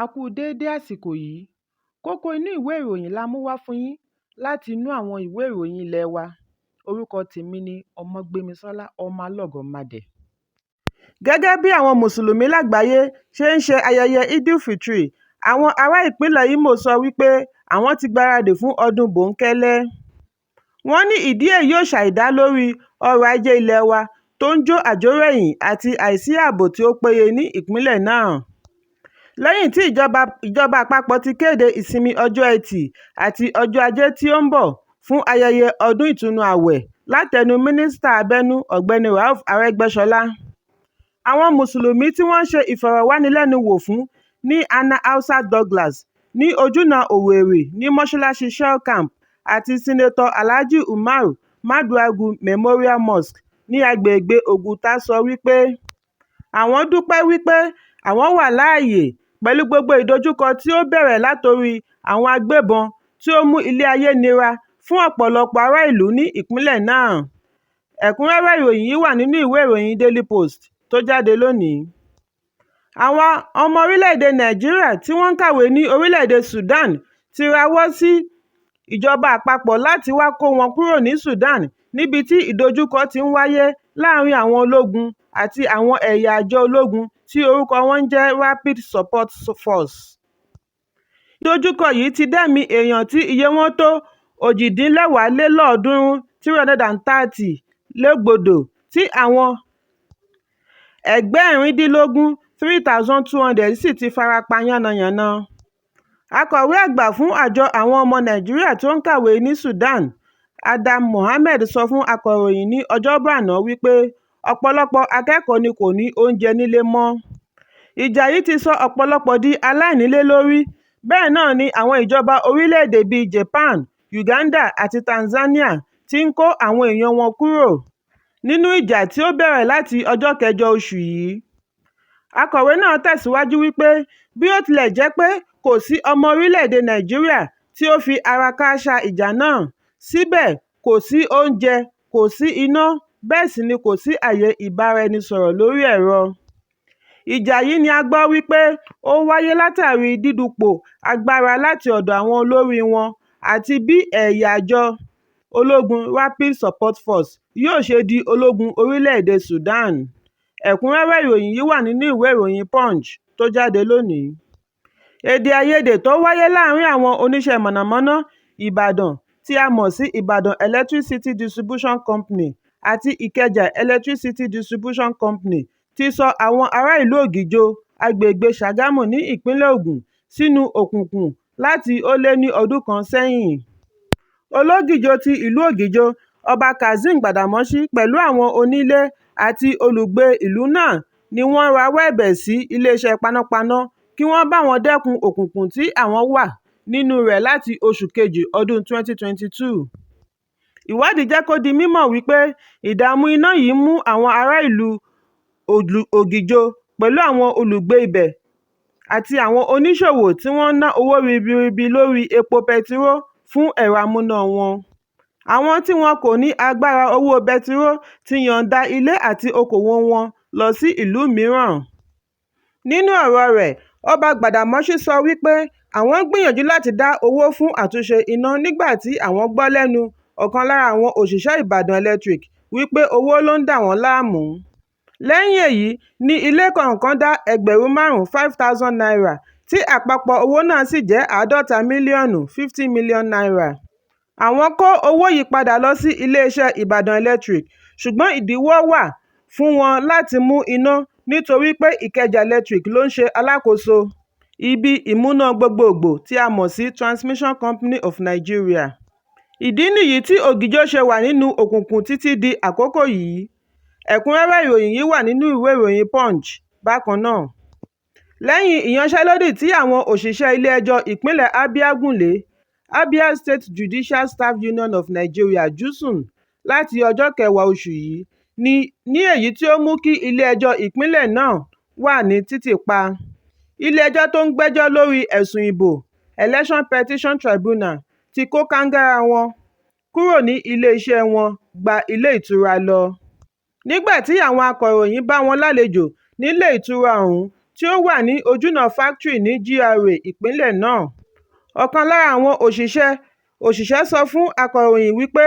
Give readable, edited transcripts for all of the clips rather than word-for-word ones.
A kú déédé àsìkò yìí. Kókó inú ìwé ìròyìn la mú wá fún yín láti inú àwọn ìwé ìròyìn ilé wa. Orúkọ tèmi ni Ọmọgbémisọ́lá Ọmọlọ́gọ̀mádẹ. Gẹ́gẹ́ bí àwọn Mùsùlùmí lágbàáyé ṣe ń ṣe ayẹyẹ Eid-el-Fitr, àwọn ará ìpínlẹ̀ Imo sọ wípé àwọn ti gbáradì fún ọdún bòńkẹ́lẹ́. Wọ́n ní ìdí èyí ò ṣàì dá lórí ọrọ̀ ajé ilẹ̀ wa tó ń jó àjórẹ̀yìn àti àìsí ààbò tí ó péye ní ìpínlẹ̀ náà. Lẹ́yìn tí ìjọba àpapọ̀ ti kéde ìsinmi ọjọ́ Ẹtì àti ọjọ́ Ajé tí ó ń bọ̀ fún ayẹyẹ ọdún Ìtúnu Àwẹ̀ látẹnu Mínísítà Abẹ́nú Ọ̀gbẹ́ni Rauf Arẹ́gbẹ́ṣọlá. Àwọn Mùsùlùmí tí wọ́n ṣe ìfọ̀rọ̀wánilẹ́nuwò fún ní Ana Hausa Douglas ní ojúnà Owerri ní mọ́ṣáláṣí Shell Camp àti Senator Alhaji Umar Maduagu Memorial Mosque ní agbègbè Oguta sọ wípé àwọn dúpẹ́ wípé àwọn wà láàyè pẹ̀lú gbogbo ìdojúkọ tí ó bẹ̀rẹ̀ látorí àwọn agbébọn tí ó mú ilé ayé nira fún ọ̀pọ̀lọpọ̀ ará ìlú ní ìpínlẹ̀ náà. Ẹ̀kúnrẹ́rẹ́ ìròyìn yìí wà nínú ìwé ìròyìn Daily Post tó jáde lónìí. Àwọn ọmọ orílẹ̀-èdè Nàìjíríà tí wọ́n ń kàwé ní orílẹ̀-èdè Sudan ti rawọ́ sí ìjọba àpapọ̀ láti wá kó wọn kúrò ní Sudan níbi tí ìdojúkọ ti ń wáyé láàárín àwọn ológun àti àwọn ẹ̀yà àjọ ológun tí orúkọ wọn ń jẹ́ Rapid Support Force. Ìdojúkọ yìí ti dẹ́mìí èèyàn tí iye wọn tó 330 légbodò tí àwọn 2,800 3,200 sì ti farapa yánnayànna. Akọ̀wé àgbà fún àjọ àwọn ọmọ Nàìjíríà tó ń kàwé ní Sudan, Adam Mohammed sọ fún akọ̀ròyìn ní Ọjọ́bọ̀ àná wípé ọ̀pọ̀lọpọ̀ akẹ́kọ̀ọ́ ni kò ní oúnjẹ nílé mọ́. Ìjà yìí ti sọ ọ̀pọ̀lọpọ̀ di aláìnílé lórí, bẹ́ẹ̀ náà ni àwọn ìjọba orílẹ̀-èdè bíi Japan, Uganda àti Tanzania ti ń kó àwọn èèyàn wọn kúrò nínú ìjà tí ó bẹ̀rẹ̀ láti ọjọ́ 8 oṣù yìí. Akọ̀wé náà tẹ̀síwájú wípé bí ó tilẹ̀ jẹ́ pé kò sí ọmọ orílẹ̀-èdè Nàìjíríà tí ó fi ara kááṣá ìjà náà, síbẹ̀ kò sí oúnjẹ, kò sí iná, bẹ́ẹ̀ sì ni kò sí àyè ìbáraẹnisọ̀rọ̀ lórí ẹ̀rọ. Ìjà yìí ni a gbọ́ wípé ó wáyé látàrí dídupò agbára láti ọ̀dọ̀ àwọn olórí wọn àti bí ẹ̀yà àjọ ológun Rapid Support Force yóò ṣe di ológun orílẹ̀-èdè Sudan. Ẹ̀kúnrẹ́rẹ́ ìròyìn yìí wà nínú ìwé ìròyìn Punch tó jáde lónìí. Èdè-àìyedè tó wáyé láàárín àwọn oníṣẹ́ mọ̀nàmọ́ná Ìbàdàn tí a mọ̀ sí Ibadan Electricity Distribution Company àti Ikeja Electricity Distribution Company ti sọ àwọn ará ìlú Ògìjò, agbègbèe Ṣàgámù ní ìpínlẹ̀ Ògùn sínú òkùnkùn láti ó lé ní ọdún kan sẹ́yìn. Ológìjò ti ìlú Ògìjò, Ọba Kazeem Gbàdàmọ́sí pẹ̀lú àwọn onílé àti olùgbé ìlú náà ni wọ́n rawọ́ ẹ̀bẹ̀ sí iléeṣẹ́ panápaná kí wọ́n bá wọn dẹ́kun òkùnkùn tí àwọn wà nínú rẹ̀ láti oṣù kejì ọdún 2022. Ìwádìí jẹ́ kó di mímọ̀ wípé ìdààmú iná yìí mú àwọn ará ìlú Ògìjò pẹ̀lú àwọn olùgbé ibẹ̀ àti àwọn oníṣòwò tí wọ́n ń ná owó ribiribi lórí epo bẹtiró fún ẹ̀rọ amúná wọn. Àwọn tí wọn kò ní agbára owó bẹtiró ti yọ̀ǹda ilé àti okòwò wọn lọ sí ìlú mìíràn. Nínú ọ̀rọ̀ọ rẹ̀, Ọba Gbàdàmọ́sí sọ wípé àwọn ń gbìyànjú láti dá owó fún àtúnṣe iná nígbà tí àwọn gbọ́ lẹ́nu ọ̀kan lára àwọn òṣìṣẹ́ Ibadan Electric wípé owó ló ń dà wọ́n láàmú. Lẹ́yìn èyí ni ilé kọ̀ọ̀kan dá ẹgbẹ̀rún 5 5,000 naira tí àpapọ̀ owó náà sì jẹ́ 50 mílíọ̀nù 50 million naira. Àwọn kó owó yìí padà lọ sí iléeṣẹ́ Ibadan Electric ṣùgbọ́n ìdíwọ́ wà fún wọn láti mú iná nítorí pé Ikeja Electric ló ń ṣe alákòóso ibi ìmúná gbogboògbò tí a mọ̀ sí Transmission Company of Nigeria. Ìdí nìyí tí Ògìjò ṣe wà nínú òkùnkùn títí di àkókò yìí. Ẹ̀kúnrẹ́rẹ́ ìròyìn yìí wà nínú ìwé ìròyìn Punch bákan náà. Lẹ́yìn ìyanṣẹ́lódì tí àwọn òṣìṣẹ́ ilé-ẹjọ́ ìpínlẹ̀ Abia gùn lé, Abia State Judicial Staff Union of Nigeria (JUSUN) láti ọjọ́ 10 oṣù yìí ní èyí tí ó mú kí ilé-ẹjọ́ ìpínlẹ̀ náà wà ní títì pa, ilé-ẹjọ́ tó ń gbẹ́jọ́ lórí ẹ̀sùn ìbò, Election Petition Tribunal ti kó kàǹgàrá wọn kúrò ní iléeṣẹ́ wọn gba ilé-ìtura lọ. Nígbà tí àwọn akọ̀ròyìn bá wọn lálejò nílé ìtura ọ̀hún tí ó wà ní Ojúnà Factory ní GRA ìpínlẹ̀ náà. Ọ̀kan lára àwọn òṣìṣẹ́ sọ fún akọ̀ròyìn wípé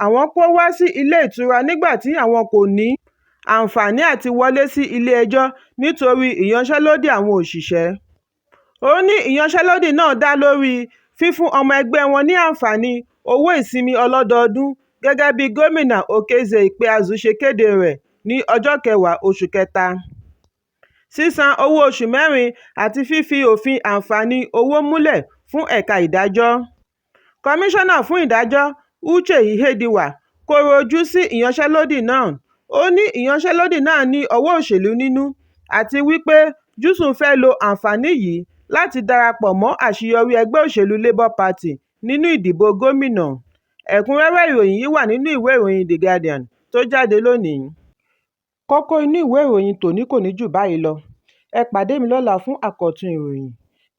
àwọn kò wá sí ilé ìtura nígbà tí àwọn kò ní àǹfààní àti wọlé sí ilé ẹjọ́ nítorí ìyanṣẹ́lódì àwọn òṣìṣẹ́. Ó ní ìyanṣẹ́lódì náà dá lórí fífún ọmọ ẹgbẹ́ wọn ní àǹfààní owó ìsinmi ọlọ́dọọdún gẹ́gẹ́ bí Gómìnà Okezie Ikpeazu ṣe kéde rẹ̀ ní ọjọ́ 10 oṣù Kẹta, sísan owó oṣù mẹ́rin àti fífi òfin àǹfààní owó múlẹ̀ fún ẹ̀ka ìdájọ́. Kọmíṣánná fún Ìdájọ́, Uche Ihediwa kọ̀rọ̀ ojú sí ìyanṣẹ́lódì náà. Ó ní ìyanṣẹ́lódì náà ní ọwọ́ òṣèlú nínú àti wípé JUSUN fẹ́ lo àǹfààní yìí láti darapọ̀ mọ́ àṣeyọrí ẹgbẹ́ òṣèlú Labour Party nínú ìdìbò gómìnà. Ẹ̀kúnrẹ́rẹ́ ìròyìn yìí wà nínú ìwé ìròyìn The Guardian tó jáde lónìí. Kókó inú ìwé ìròyìn tòní kò ní jù báyìí lọ. Ẹ pàdé mi lọ́la fún àkọ́tún ìròyìn.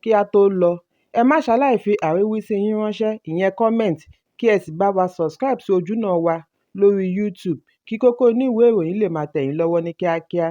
Kí á tó lọ, ẹ má ṣaláì fi àríwísí yín ránṣẹ́ ìyẹn comment kí ẹ sì bá wa subscribe sí ojúnà wa lórí YouTube kí kókó inú ìwé ìròyìn lè máa tẹ̀ yín lọ́wọ́ ní kíákíá.